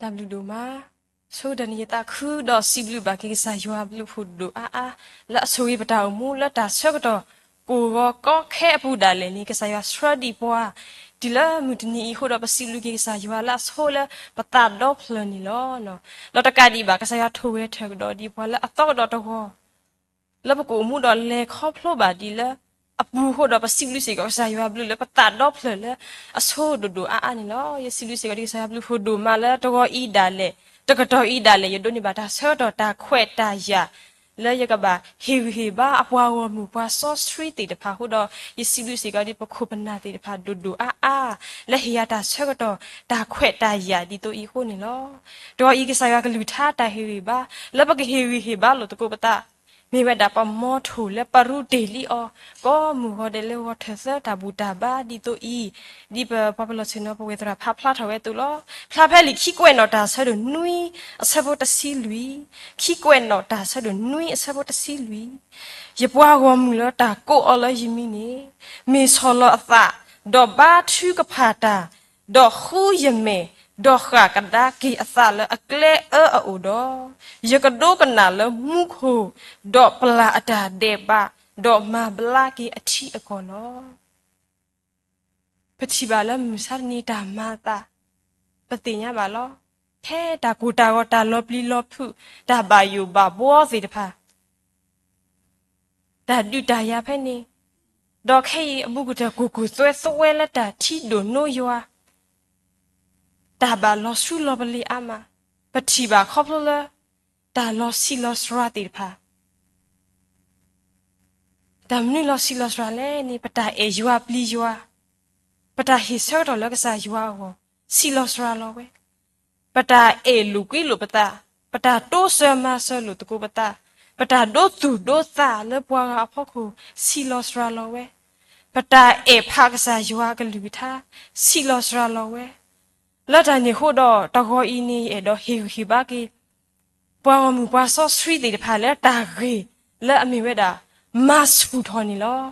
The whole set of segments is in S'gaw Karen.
တၢ်ဘျုးဒိၣ်မး, ဆိကတၢၢ်န့ၣ် ယသးခုဒီးစံးဘျုးဘၣ်က့ၤကစၢ်ယွၤဘျုးဖှိၣ်ဒိၣ်အါအါ, လၢအဆိၣ်ဂ့ၤပတၢ်အိၣ်မူလၢတၢ်ဆၢကတီၢ် ကိၢ်ဂီၤကီခဲအပူၤဒၣ်လဲာ်န့ၣ် ကစၢ်ယွၤဆှၢဒံးပှၤ တုၤလၢမုၢ်တနံၤအံၤအဃိဒီး ပစံးဘျုးက့ၤကစၢ်ယွၤလၢအဆိလၢပသးဒီဖျၢၣ်န့ၣ်လီၤ. ဒီးတကးဒံးဘၣ် ကစၢ်ယွၤထိၣ်ဂဲၤထၢၣ်ကဒီးဒံးပှၤလၢအသီကဒီးတဂီၤ လၢပကအိၣ်မူဒီးလဲၤခီဖျိဘၣ်ဒ်လၢအပူၤအဃိဒီး ပစံးဘျုးစ့ၢ်ကီးကစၢ်ယွၤဘျုးလၢပသးဒီဖျၢၣ်လၢအဆိဒိၣ်ဒိၣ်အါအါန့ၣ်လီၤ. ယစံးဘျုးစ့ၢ်ကီးဒ်ကစၢ်ယွၤဘျုးဖှိၣ်ဒိၣ်မးလၢတဂီၤအံၤဒၣ်လဲာ် တကတီၢ်အံၤဒၣ်လဲာ် ယဒိးန့ၢ်ဘၣ်တၢ်ဆၢကတီၢ်တၢ်ခွဲးတၢ်ယာ် လၢယကဘၣ်ဟ့ၣ်ဂံၢ်ဟ့ၣ်ဘါအပှၤဂီၢ်မုၢ်ပှၤစီဆှံသ့ၣ်တဖၣ်အဃိဒီး ယစံးဘျုးစ့ၢ်ကီးဒ်ပခိၣ်ပနၢ်သ့ၣ်တဖၣ်ဒိၣ်ဒိၣ်အါအါ လၢဟ့ၣ်ယၤတၢ်ဆၢကတီၢ်တၢ်ခွဲးတၢ်ယာ်ဒ်သိးအံၤအဃိန့ၣ်လီၤ. တဂီၤအံၤကစၢ်ယွၤကလုၢ်ကထါတၢ်ဟ့ၣ်ဂံၢ်ဟ့ၣ်ဘါ လၢပကဟ့ၣ်ဂံၢ်ဟ့ၣ်ဘါလိာ်သကိးပသး မ့ၢ်ဝဲဒၣ်ပမီထိၣ်လၢပရူးတ့ၢ်လံအီၤ ကိးမုၢ်ဂီၤဒဲးလၢဂီၤထၢၣ်သၢတၢ်ဘူၣ်တၢ်ဘါဒ်သိးအံၤ, ဒ်ပပှၤပလီၢ်ဆ့ၣ်နီၤပဝဲၢ်သရၣ်ဖးဖျါထီၣ်ဝဲအသိးလီၤ. ဖျါဖဲလံာ်ခံကွဲးနီၣ်တၢ်ဆၢဒိၣ်နွံ အဆၢဖိတဆံလွံၢ်, ခံကွဲးနီၣ်တၢ်ဆၢဒိၣ်နွံအဆၢဖိတဆံလွံၢ်, ယပှၤဂီၢ်မုၢ်လၢတၢ်ကိးအီၤလၢယမံၤန့ၣ် မ့ၢ်ဆီၣ်လီၤအသး, ဒီးဘါထုကဖၣ်တၢ်, ဒီးဃုယမဲာ်, ဒီးဃၣ်ကဒါက့ၤအသးလၢအကျဲအၢအအိၣ်ဒီး, ယကဒိကနၣ်လၢမူခိၣ်, ဒီးပျၢ်အတၢ်ဒဲးဘး, ဒီးမၤဘျါက့ၤအထံအကီၢ်လီၤ. ပထံၣ်ဘၣ်လၢမုၢ်မဆါတနံၤတၢ်မၤအသး ပသ့ၣ်ညါဘၣ်လီၤ. ဖဲတၢ်ကိၢ်တၢ်ဂီၤတၢ်လီၤပျံၤလီၤဖုး တၢ်ဘၣ်ယိၣ်ဘၣ်ဘှီသ့ၣ်တဖၣ် တၢ်ဒုးတၢ်ယၤဖဲန့ၣ်, ဒီးခဲအံၤအဘူးကတၢၢ်ကိၢ်ကိၢ်သွဲသွဲလၢတၢ်ထံဒိၣ်နိယွၤ တၢ်ဘၣ်လီၤဆူလီၤပလ့ၤအါမး, ပထံၣ်ဘၣ်ခီဖျိလၢ တၢ်လီၤဆံးလီၤစှၤသ့ၣ်တဖၣ်, တၢ်မနုၤလီၤဆံးလီၤစှၤလဲၣ်န့ၣ် ပတၢ်အဲၣ်ယွၤပျံၤယွၤ, ပတၢ်ဟ့ၣ်ဆၢကတီၢ်လၢကစၢ်ယွၤအဂီၢ် ဆံးလီၤစှၤလီၤဝဲ, ပတၢ်အဲၣ်လိာ်ကွံလိာ်ပသး, ပတၢ်တိစၢၤမၤစၢၤလိာ်သကိးပသး, ပတၢ်ဒိသူၣ်ဒိသးလၢပှၤဂၤအဖီခိၣ် ဆံးလီၤစှၤလီၤဝဲ, ပတၢ်အဲၣ်ဖးကစၢ်ယွၤအကလုၢ်ကထါ ဆံးလီၤစှၤလီၤဝဲ, လၢတၢ်န့ၣ်အဃိဒီး တဂီၤအံၤန့ၣ် ယအဲၣ်ဒိးဟ့ၣ်ဂံၢ်ဟ့ၣ်ဘါက့ၤ ပှၤဂီၢ်မုၢ်ပှၤစီဆှံသ့ၣ်တဖၣ်လၢတၢ်ဂ့ၢ်လၢအမ့ၢ်ဝဲဒၣ် မၤဆူၣ်ထီၣ်န့ၣ်လီၤ.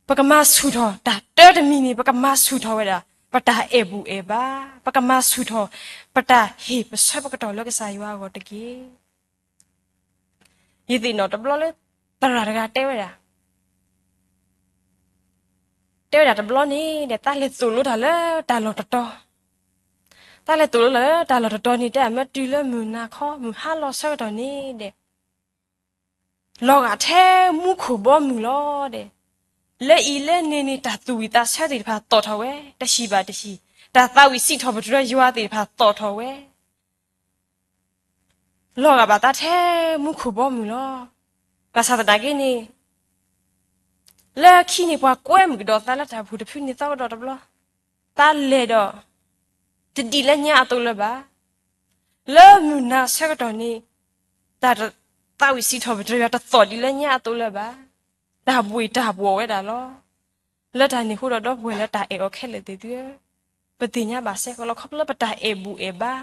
ပကမၤဆူၣ်ထီၣ်တၢ်တၢတမံၤန့ၣ် ပကမၤဆူၣ်ထီၣ်ဝဲဒၣ် ပတၢ်အဲၣ်ဘူၣ်အဲၣ်ဘါ, ပကမၤဆူၣ်ထီၣ် ပတၢ်ဟ့ၣ်ပဆၢပကတီၢ်လၢကစၢ်ယွၤအဂီၢ်တက့ၢ်. ယသ့ၣ်နီၣ်တဘျီလၢ သရၣ်တဂၤတဲဝဲဒၣ် တဲဝဲဒၣ်တဘျီန့ၣ်ဒီး သးလဲၤသိၣ်လိတၢ်လၢတၢ်လီၢ်တတီၤ, သးလဲၤသိၣ်လိတၢ်လၢတၢ်လီၢ်တတီၤန့ၣ် တဲအမ့ၢ်တုၤလၢမုၢ်နၤခီ မုၢ်ဟါလီၤဆၢကတီၢ်န့ၣ်ဒီး လီၤဂာ်ထဲမူခိၣ်ဘီမုၢ်လီၤဒီး လၢအံၤလၢန့ၣ်န့ၣ် တၢ်သူၣ်ဝံၣ်သးဆၢသ့ၣ်တဖၣ်သီၣ်ထီၣ်ဝဲ တဟံၣ်ဘၣ်တဟံၣ်, တၢ်သးဝံၣ်စံးထီၣ်ပတြၢၤယွၤသ့ၣ်တဖၣ်သီၣ်ထီၣ်ဝဲ လီၤဂာ်ဘၣ်သးထဲမူခိၣ်ဘီမုၢ်လီၤ. ဘၣ်ဆၣ်သနာ်က့န့ၣ် လၢခံန့ၣ် ပှၤကွဲမုာ်ကဒီးသးလၢတၢ်ဖုၣ်တဖုန့ၣ်သီကဒီးတဘျီ, သးလဲၤဒီး တဒ်လၢညါအသိးလၢၤဘၣ်. လၢမုၢ်နၤဆၢကတီၢ်န့ၣ် တၢ်သးဝံၣ်စံးထီၣ်ပတြၢၤယွၤတသီၣ်ဒ်လၢညါအသိးလၢၤဘၣ်. တၢ်ဘှ့ၣ်တၢ်ဘှီၣ်ဝဲဒၣ်လီၤ. လၢတၢ်န့ၣ်အဃိဒီး ဒီပုၢ်ဝဲၢ်လၢတၢ်အဲၣ်အီၤခဲလၢာ်သ့ၣ်သုဧၢ, ပသ့ၣ်ညါဘၣ်စ့ၢ်ကီးလီၤ. ခီဖျိလၢပတၢ်အဲၣ်ဘူၣ်အဲၣ်ဘါ,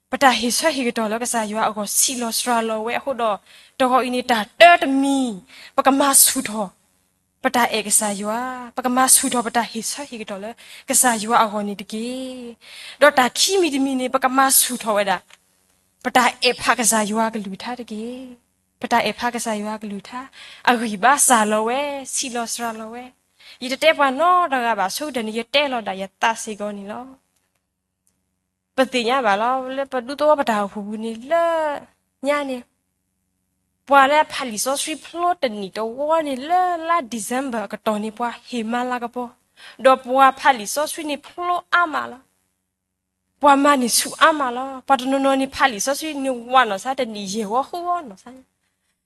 ပတၢ်ဟ့ၣ်ဆၢဟ့ၣ်ကတီၢ်လၢကစၢ်ယွၤအဂီၢ် ဆံးလီၤစှၤလီၤဝဲအဃိဒီး, တဂီၤအံၤန့ၣ် တၢ်တၢတမံၤ ပကမၤဆူၣ်ထီၣ် ပတၢ်အဲၣ်ကစၢ်ယွၤ, ပကမၤဆူၣ်ထီၣ်ပတၢ်ဟ့ၣ်ဆၢဟ့ၣ်ကတီၢ်လၢကစၢ်ယွၤအဂီၢ်န့ၣ်တက့ၢ်. ဒီးတၢ်ခံမံၤတမံၤန့ၣ် ပကမၤဆူၣ်ထီၣ်ဝဲဒၣ် ပတၢ်အဲၣ်ဖးကစၢ်ယွၤအကလုၢ်ကထါတက့ၢ်. ပတၢ်အဲၣ်ဖးကစၢ်ယွၤအကလုၢ်ကထါ အဂံၢ်ဘါစှၤလီၤဝဲ, ဆံးလီၤစှၤလီၤဝဲ. ယတတဲပှၤနီတဂၤဘၣ် ဆိကတၢၢ်န့ၣ် ယတဲလီၤဒၣ်ယသးစ့ၢ်ကီးန့ၣ်လီၤ. ပသ့ၣ်ညါဘၣ်လီၤ လၢပဒူသဝီပတၢ်အိၣ်ဖှိၣ်ပူၤန့ၣ်လၢညါန့ၣ်, ပှၤလၢဖးလံာ်စီဆှံဖျိတနံၣ်တဝီန့ၣ် လၢလါ December အကတီၢ်န့ၣ် ပှၤဟ့ၣ်မၤလၤကပီၤ, ဒီးပှၤဖးလံာ်စီဆှံန့ၣ်ဖျိအါမးလီၤ. ပှၤမၤန့ၢ်ဆူၣ်အါမးလီၤ. ပှၤတနီၤနီၤန့ၣ် ဖးလံာ်စီဆှံန့ၣ် ဝးနီၢ်စါ တနံၣ်ယဲၢ်ဝီဃုဝီနီၢ်စါ.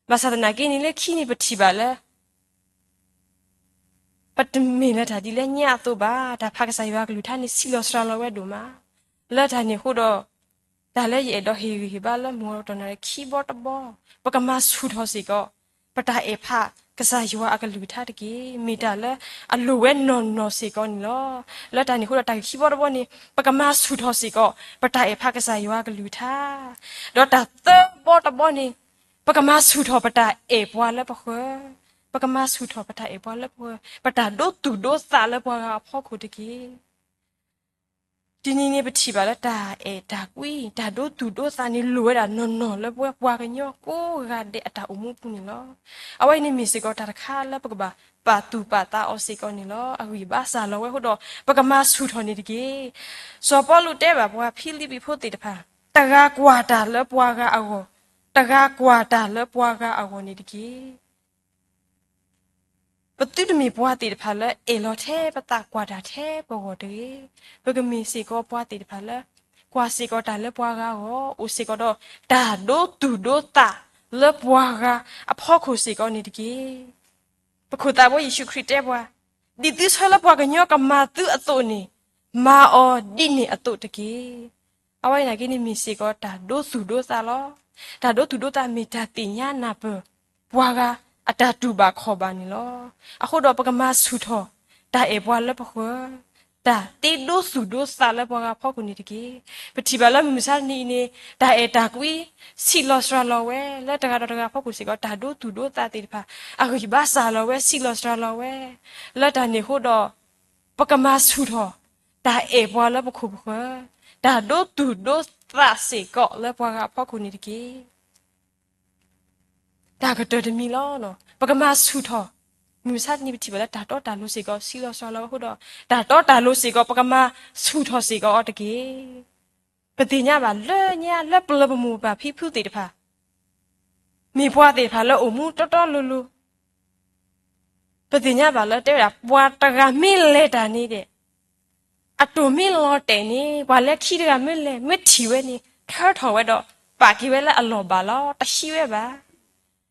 ဘၣ်ဆၣ်သနာ်က့န့ၣ် လၢခံန့ၣ်ပထံၣ်ဘၣ်လၢ ပတမ့ၢ်လၢတၢ်ဒ်လၢညါအသိးဘၣ်. တၢ်ဖးကစၢ်ယွၤအကလုၢ်ကထါန့ၣ် ဆံးလီၤစှၤလီၤဝဲဒိၣ်မး. လၢတၢ်န့ၣ်အဃိဒီး တၢ်လၢယအဲၣ်ဒိးဟ့ၣ်ဂံၢ်ဟ့ၣ်ဘါလၢမုၢ်ဂီၤတတီၤန့ၣ် ခံဘီတဘီ, ပကမၤဆူၣ်ထီၣ်စ့ၢ်ကီး ပတၢ်အဲၣ်ဖးကစၢ်ယွၤအကလုၢ်ကထါတက့ၢ်. မ့ၢ်တၢ်လၢအလိၣ်ဝဲနီၢ်နီၢ်စ့ၢ်ကီးန့ၣ်လီၤ. လၢတၢ်န့ၣ်အဃိဒီး တၢ်ခံဘီတဘီန့ၣ် ပကမၤဆူၣ်ထီၣ်စ့ၢ်ကီး ပတၢ်အဲၣ်ဖးကစၢ်ယွၤအကလုၢ်ကထါ, ဒီးတၢ်သၢဘီတဘီန့ၣ် ပကမၤဆူၣ်ထီၣ်ပတၢ်အဲၣ်ပှၤလၢပဃၢၤ, ပကမၤဆူၣ်ထီၣ်ပတၢ်အဲၣ်ပှၤလၢပဃၢၤ, ပတၢ်ဒိသူၣ်ဒိသးလၢပှၤဂၤအဖီခိၣ်တက့ၢ်. တနံၤန့ၣ် ပထံၣ်ဘၣ်လၢတၢ်အဲၣ်တၢ်ကွံ တၢ်ဒိသူၣ်ဒိသးန့ၣ် လိၣ်ဝဲဒၣ်နီၢ်နီၢ်လၢပဝဲပှၤကညီကိးဂၤဒဲးအတၢ်အိၣ်မူအပူၤန့ၣ်လီၤ. အဝဲအံၤန့ၣ်မ့ၢ်စ့ၢ်ကီးတၢ်တခါလၢပကဘၣ်ပာ်သူၣ်ပာ်သးအီၤစ့ၢ်ကီးန့ၣ်လီၤ. အဂံၢ်ဘါစၢ်လီၤဝဲအဃိဒီး ပကမၤဆူၣ်ထီၣ်န့ၣ်တက့ၢ်. စီၤပီလူးတဲဘၣ်ပှၤဖံလံးပံးဖိသ့ၣ်တဖၣ်, တဂၤကွၢ်တၢ်လၢပှၤဂၤအဂီၢ်, တဂၤကွၢ်တၢ်လၢပှၤဂၤအဂီၢ်န့ၣ်တက့ၢ်. ပသုတမ့ၢ်ပှၤသ့ၣ်တဖၣ်လၢအဲၣ်လီၤထဲပသးကွၢ်တၢ်ထဲပဂီၢ်တဂ့ၤ. ပကမ့ၢ်စ့ၢ်ကီးပှၤသ့ၣ်တဖၣ်လၢ ကွၢ်စ့ၢ်ကီးတၢ်လၢပှၤဂၤအဂီၢ်, အိၣ်စ့ၢ်ကီးဒီးတၢ်ဒိသူၣ်ဒိသးလၢပှၤဂၤအဖီခိၣ်စ့ၢ်ကီးန့ၣ်တက့ၢ်. ပခိၣ်သးဖိယ့ၣ်ၡူးခရံာ်တဲပှၤ, ဒ်သုဆၢလၢပှၤကညီကမၤသုအသိးန့ၣ်, မၤအီၤဒ်န့ၣ်အသိးတက့ၢ်. အဝဲအံၤနာ်က့န့ၣ်မ့ၢ်စ့ၢ်ကီးတၢ်ဒိသူၣ်ဒိသးလီၤ. တၢ်ဒိသူၣ်ဒိသးမ့ၢ်တၢ်သ့ၣ်ညါနၢ်ပၢၢ်ပှၤဂၤအတၢ်တူၢ်ဘၣ်ခီၣ်ဘၣ်န့ၣ်လီၤ. အဃိဒီးပကမၤဆူၣ်ထီၣ်တၢ်အဲၣ်ပှၤလၢပဃၢၤ, တၢ်သ့ဒိသူၣ်ဒိသးလၢပှၤဂၤအဖီခိၣ်န့ၣ်တက့ၢ်. ပထံၣ်ဘၣ်လၢမုၢ်မဆါတနံၤအံၤန့ၣ် တၢ်အဲၣ်တၢ်ကွံ ဆံးလီၤစှၤလီၤဝဲ လၢတဂၤဒီးတဂၤအဖီခိၣ်စ့ၢ်ကီး တၢ်ဒိသူၣ်ဒိသးသ့ၣ်တဖၣ် အဂံၢ်ဘါစၢ်လီၤဝဲ ဆံးလီၤစှၤလီၤဝဲ, လၢတၢ်န့ၣ်အဃိဒီး ပကမၤဆူၣ်ထီၣ် တၢ်အဲၣ်ပှၤလၢပခိၣ်ပဃၢၤ, တၢ်ဒိသူၣ်ဒိသးစ့ၢ်ကီးလၢပှၤဂၤအဖီခိၣ်န့ၣ်တက့ၢ်. တၢ်ကတၢၢ်တမံၤလီၤ. ပကမၤဆူၣ်ထီၣ်, မုၢ်မဆါတနံၤပထံၣ်ဘၣ်လၢတၢ်တီတၢ်လိၤစ့ၢ်ကီး ဆံးလီၤစှၤလီၤဝဲအဃိဒီး တၢ်တီတၢ်လိၤစ့ၢ်ကီး ပကမၤဆူၣ်ထီၣ်စ့ၢ်ကီးအီၤတက့ၢ်. ပသ့ၣ်ညါဘၣ်လၢညါလၢပျၢၤပမိၢ်ပၢ်ဖံဖုသ့ၣ်တဖၣ် မ့ၢ်ပှၤသ့ၣ်တဖၣ်လၢအိၣ်မူတီတီလိၤလိၤ, ပသ့ၣ်ညါဘၣ်လၢတဲဝဲဒၣ် ပှၤတဂၤမ့ၢ်လဲၤတၢ်န့ၣ်ဒီး အတိၢ်မ့ၢ်လီၤတဲာ်န့ၣ် ပှၤလၢခံတဂၤမ့ၢ်လဲၤ မ့ၢ်ထံၣ်ဝဲန့ၣ် ထၢထီၣ်ဝဲဒီး ပာ်က့ၤဝဲလၢအလီၢ်ဘၣ်လီၤ, တဟံးဝဲဘၣ်.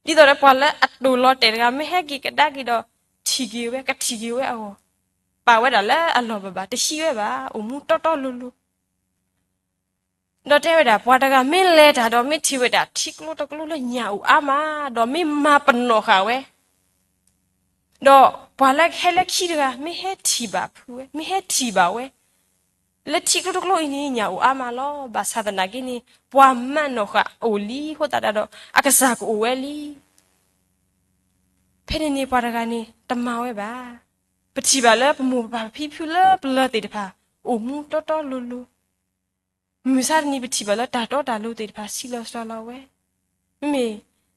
ဒ်သိးဒီးပှၤလၢအတိၢ်လီၤတဲာ်တဂၤ မ့ၢ်ဟဲက့ၤကဒါက့ၤဒီး ထံၣ်က့ၤဝဲ ကထံၣ်က့ၤဝဲအဂီၢ် ပာ်ဝဲဒၣ်လၢအလီၢ်ဘၣ်ဘၣ် တဟံးဝဲဘၣ်, အိၣ်မူတီတီလိၤလိၤ ဒီးတဲဝဲဒၣ် ပှၤတဂၤမ့ၢ်လဲၤတၢ်ဒီး မ့ၢ်ထံၣ်ဝဲဒၣ်ထံကျိတကျိလၢညၣ်အိၣ်အါမး ဒီးမ့ၢ်မၤပနီၣ်ဃာ်ဝဲ, ဒီးပှၤလၢဟဲလၢခံတဂၤ မ့ၢ်ဟဲထံၣ်ဘၣ်ဖုဝဲ မ့ၢ်ဟဲထံၣ်ဘၣ်ဝဲ လၢထံကျိတကျိအံၤန့ၣ် ညၣ်အိၣ်အါမးလီၤ. ဘၣ်ဆၣ်သနာ်က့န့ၣ် ပှၤမၤနီၣ်ဃာ်အိၣ်လံ အဃိသတးဒီး အကစၢ်ကအိၣ်ဝဲလံ. ဖဲန့ၣ်န့ၣ် ပှၤတဂၤန့ၣ် တမၤဝဲဘၣ်. ပထံၣ်ဘၣ်လၢပမိၢ်ပၢ်ဖံဖုလၢပျၢၤသ့ၣ်တဖၣ် အိၣ်မူတီတီလိၤလိၤ, မုၢ်မဆါတနံၤ ပထံၣ်ဘၣ်လၢတၢ်တီတၢ်လိၤသ့ၣ်တဖၣ် ဆံးလီၤစှၤလီၤဝဲ, မ့မ့ၢ်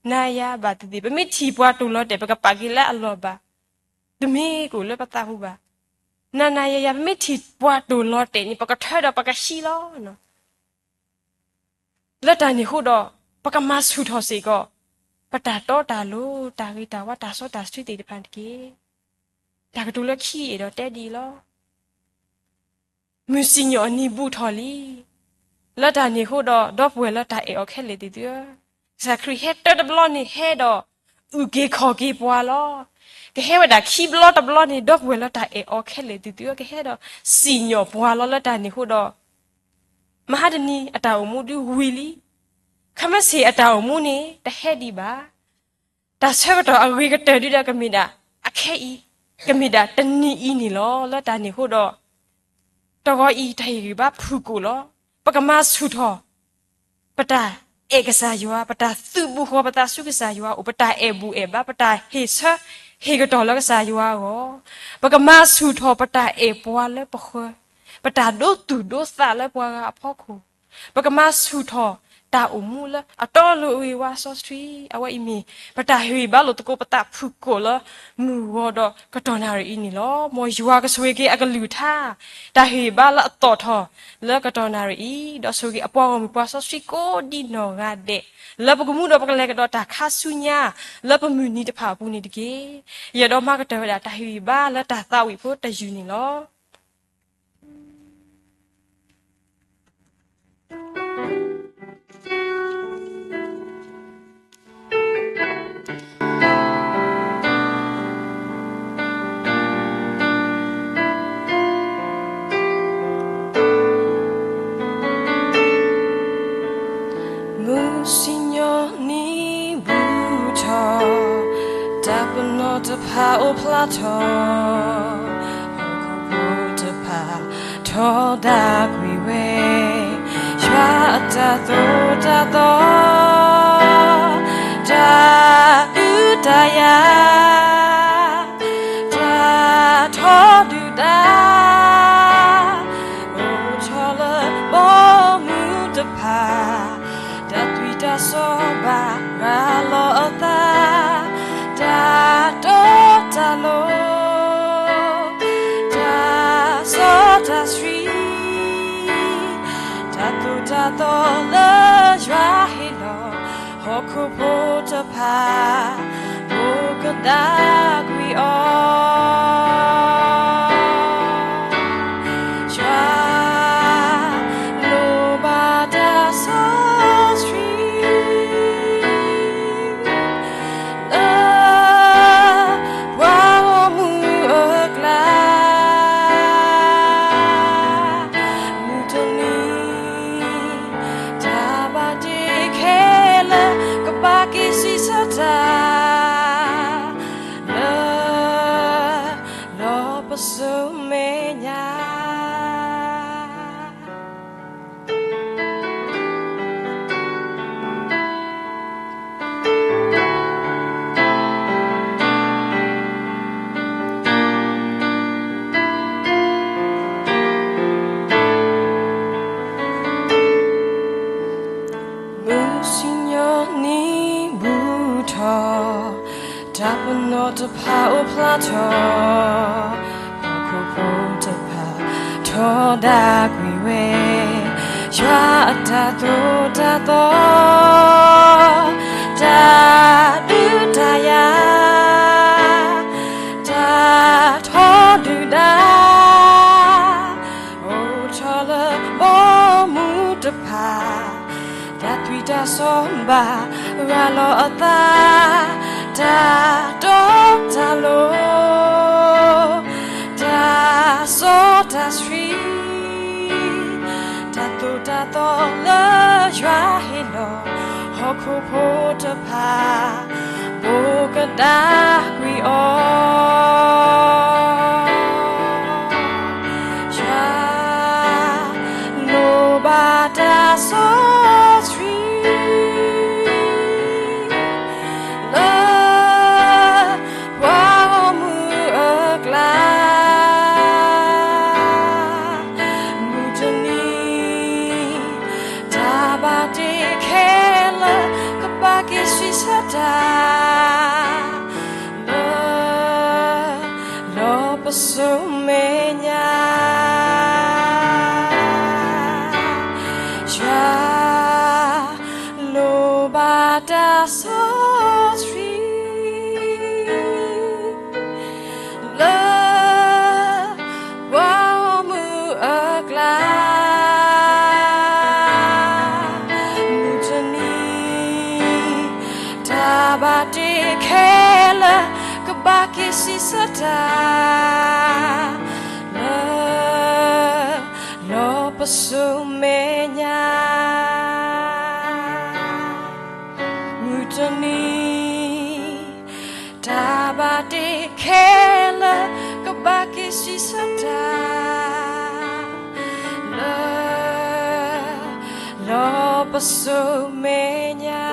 နၤယၤဘၣ်သ့ၣ်သ့ၣ် ပမ့ၢ်ထံၣ်ပှၤတိၢ်လီၤတဲာ် ပကပာ်က့ၤလၢအလီၢ်ဘၣ် တမ့ၢ်ကအိၣ်လၢပသးပူၤဘၣ်. နၤနၤယၤယၤ ပမ့ၢ်ထံၣ်ပှၤတိၢ်လီၤတဲာ်န့ၣ် ပကထၢဒီးပကဟံးလီၤ. လၢတၢ်န့ၣ်အဃိဒီး ပကမၤဆူၣ်ထီၣ်စ့ၢ်ကီး ပတၢ်တီတၢ်လိၤ တၢ်ဂ့ၤတၢ်ဝါ တၢ်စီတၢ်ဆှံသ့ၣ်တဖၣ်န့ၣ်တက့ၢ်. တၢ်ကတိၤလၢခံအံၤဒီးတဲဒ်အံၤလီၤ. မုၢ်စံၣ်ညီၣ်အနံၤဘူးထီၣ်လံ. လၢတၢ်န့ၣ်အဃိဒီး ဒီပုၢ်ဝဲၢ်လၢတၢ်အဲၣ်အီၤခဲလၢာ်သ့ၣ်သုဧၢ, ကစၢ်ခရံာ်ဟဲတၢတဘျီန့ၣ် ဟဲဒီးအုၣ်က့ၤခီၣ်က့ၤပှၤလီၤ. ကဟဲဝဲဒၣ်ခံဘျီတဘျီန့ၣ် ဒီပုၢ်ဝဲၢ်လၢတၢ်အဲၣ်အီၤခဲလၢာ်သ့ၣ်သုဧၢ ကဟဲဒီးစံၣ်ညီၣ်ပှၤလီၤ. လၢတၢ်န့ၣ်အဃိဒီး မဟါတနံၤအတၢ်အိၣ်မူဒုဝံၤလံ. ခဲမုၢ်ဆ့ၣ်အတၢ်အိၣ်မူန့ၣ် တဟဲဒံးဘၣ်. တၢ်ဆၢကတီၢ်အဂ့ၤကတၢၢ်ဒုဒီးကမ့ၢ်ဒၣ်အခဲအံၤ, ကမ့ၢ်ဒၣ်တနံၤအံၤန့ၣ်လီၤ. လၢတၢ်န့ၣ်အဃိဒီး တဂီၤအံၤ တၢ်ဟ့ၣ်ဂံၢ်ဘါဖုၣ်ကိာ်လီၤ. ပကမၤဆူၣ်ထီၣ် ပတၢ်အဲၣ်ကစၢ်ယွၤ, ပတၢ်သုးဘူးဃီၤပသးဆူကစၢ်ယွၤအအိၣ်, ပတၢ်အဲၣ်ဘူၣ်အဲၣ်ဘါ, ပတၢ်ဟ့ၣ်ဆၢဟ့ၣ်ကတီၢ်လၢကစၢ်ယွၤအဂီၢ်, ပကမၤဆူၣ်ထီၣ်ပတၢ်အဲၣ်ပှၤလၢပဃၢၤ, ပတၢ်ဒိသူၣ်ဒိသးလၢပှၤဂၤအဖီခိၣ်, ပကမၤဆူၣ်ထီၣ်တၢ်အိၣ်မူလၢအတီအလိၤအဂ့ၤဝါစီဆှံ, အဝဲအံၤမ့ၢ် ပတၢ်ဟ့ၣ်ဂံၢ်ဘါလိာ်သကိးပသးဖုၣ်ကိာ်လၢမုၢ်ဂီၤဒီးကတီၢ်နၣ်ရံၣ်အံၤန့ၣ်လီၤ. မ်ယွၤကဆိၣ်ဂ့ၤက့ၤအကလုၢ်ကထါ, တၢ်ဟ့ၣ်ဂံၢ်ဘါလၢအသီၣ်ထီၣ်လၢကတီၢ်နၣ်ရံၣ်အံၤ, ဒီးဆိၣ်ဂ့ၤအပှၤဂီၢ်မုၢ်ပှၤစီဆှံကိးဒံနီၢ်ဂၤဒဲး, လၢပကမူဒီးပကလဲၤကဒီးတၢ်ခါဆူညါ လၢပမုၢ်နံၤတဖၣ်အပူၤန့ၣ်တက့ၢ်. ယအဲၣ်ဒိးမၤကတၢၢ်ဝဲဒၣ်တၢ်ဟ့ၣ်ဂံၢ်ဘါလၢတၢ်သးဝံၣ်ဖိတယုၢ်န့ၣ်လီၤ. မုၢ်စံၣ်ညီၣ်နံၤဘူးထီၣ်, တၢ်ပနီၣ်တဖၣ်အိၣ်ဖျါထီၣ်, ဟီၣ်ခိၣ်ဖိတဖၣ်ထီဒါကွံာ်ဝဲ, ယွၤအတၢ်သိၣ်တၢ်သီ တၢ်အုးတၢ်ယၤ, တၢ်ထီဒုၣ်ဒါ အိၣ်ထီၣ် တဖၣ်, တၢ်သွံၣ်တၢ်စီဘၣ်ရၤလီၤအသး, တၢ်တီတၢ်လိၤ, တၢ်စီတၢ်ဆှံ, တၢ်သိၣ်တၢ်သီလၢယွၤဟ့ၣ်လီၤ, ဟီၣ်ခိၣ်ဖိတဖၣ် ဘိးကဒါကွံာ်အီၤ, ယွၤ လိၣ်ဘၣ်တၢ်စီဆှံ လၢပှၤဂီၢ်မုၢ်အကျါ, မုၢ်တနံၤ တၢ်ဘၣ်တ့ခဲလၢာ် ကဘၣ်က့ၤဆံးဆၢတၢ် လၢ လီၢ်ပစိာ်မဲာ်ညါ မုၢ်စံၣ်ညီၣ်နံၤဘူးထီၣ်, တၢ်ပနီၣ်တဖၣ်အိၣ်ဖျါထီၣ်, ဟီၣ်ခိၣ်ဖိတဖၣ်ထီဒါကွံာ်ဝဲ, ယွၤအတၢ်သိၣ်တၢ်သီ, တၢ်ဒုးတၢ်ယၤ, တၢ်ထီဒုၣ်ဒါ အိၣ်ထီၣ်လၢဘီမုၢ်တဖၣ်, တၢ်သွံၣ်တၢ်စီဘၣ်ရၤလီၤအသး, တၢ်တီတၢ်လိၤ, တၢ်စီတၢ်ဆှံ, တၢ်သိၣ်တၢ်သီလၢယွၤဟ့ၣ်လီၤ, ဟီၣ်ခိၣ်ဖိတဖၣ် ဘိးကဒါကွံာ်အီၤ, ယွၤ လိၣ်ဘၣ်တၢ်စီဆှံ လၢပှၤဂီၢ်မုၢ်အကျါ, မုၢ်တနံၤ တၢ်ဘၣ်တ့ခဲလၢာ် ကဘၣ်က့ၤဆံးဆၢတၢ် လၢ လီၢ်ပစိာ်မဲာ်ညါ, ယွၤ လိၣ်ဘၣ်တၢ်စီဆှံ လၢပှၤဂီၢ်မုၢ်အကျါ, မုၢ်တနံၤ တၢ်ဘၣ်တ့ခဲလၢာ် ကဘၣ်က့ၤဆံးဆၢတၢ် လၢ လီၢ်ပစိာ်မဲာ်ညါ, မုၢ်တနံၤ တၢ်ဘၣ်တ့ခဲလၢာ် ကဘၣ်က့ၤဆံးဆၢတၢ် လၢ လီၢ်ပစိာ်မဲာ်ညါ